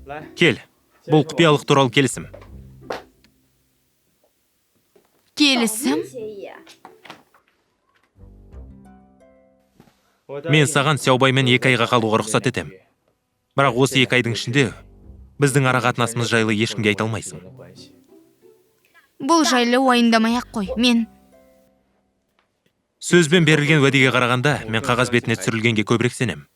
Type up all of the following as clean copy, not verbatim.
Кел, бұл құпиялық туралы келісім. Келісім? Мен саған Сяобаймен 2 айға қалуға рұқсат етем. Бірақ осы 2 айдың ішінде біздің ара қатынасымыз жайлы ешкімге айта алмайсың. Бұл жайлы уайымдамай ақ қой. Мен Сөзбен берілген уәдеге қарағанда, мен қағаз бетіне түсірілгенге көбірек сенем.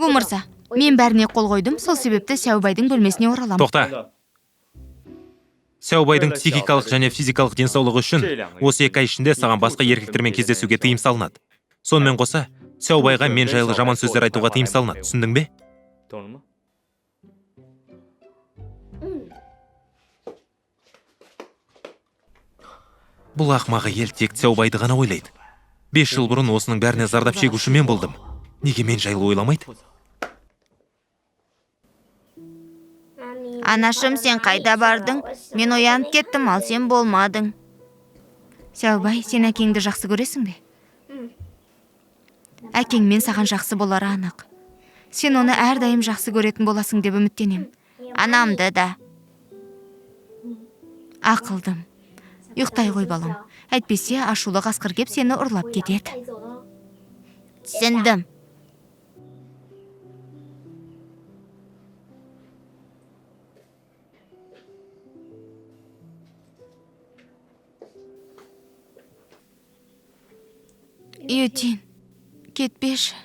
Гу мырза, мен бәріне қол қойдым, сол себепті Сяобайдың бөлмесіне ораламын. Тоқта. Сяобайдың психикалық және физикалық денсаулығы үшін осы 2 ай ішінде саған басқа еркектермен кездесуге тыйым салынады. Сонымен қоса, Сяобайға мен жайлы жаман сөздер айтуға тыйым салынады. Түсіндің бе? Бұл ақымақ әйел тек Сяобайды ғана ойлайды. 5 жыл бұрын осының бәріне зардап шегуші мен болдым. Неге мен жайлы ойламайды? Анашым, сен қайда бардың? Мен оянып кеттім, ал сен болмадың. Сяобай, сен әкеңді жақсы көресің бе? Әкеңмен саған жақсы болары анық. Сен оны әрдайым жақсы көретін боласың деп үміттенем. Анамды да. Ақылдым. Ұйықтай ғой балам. Әйтпесе ашулы қасқыр кеп сені ұрлап кетеді. Түсіндім. Ютин, кетпеші.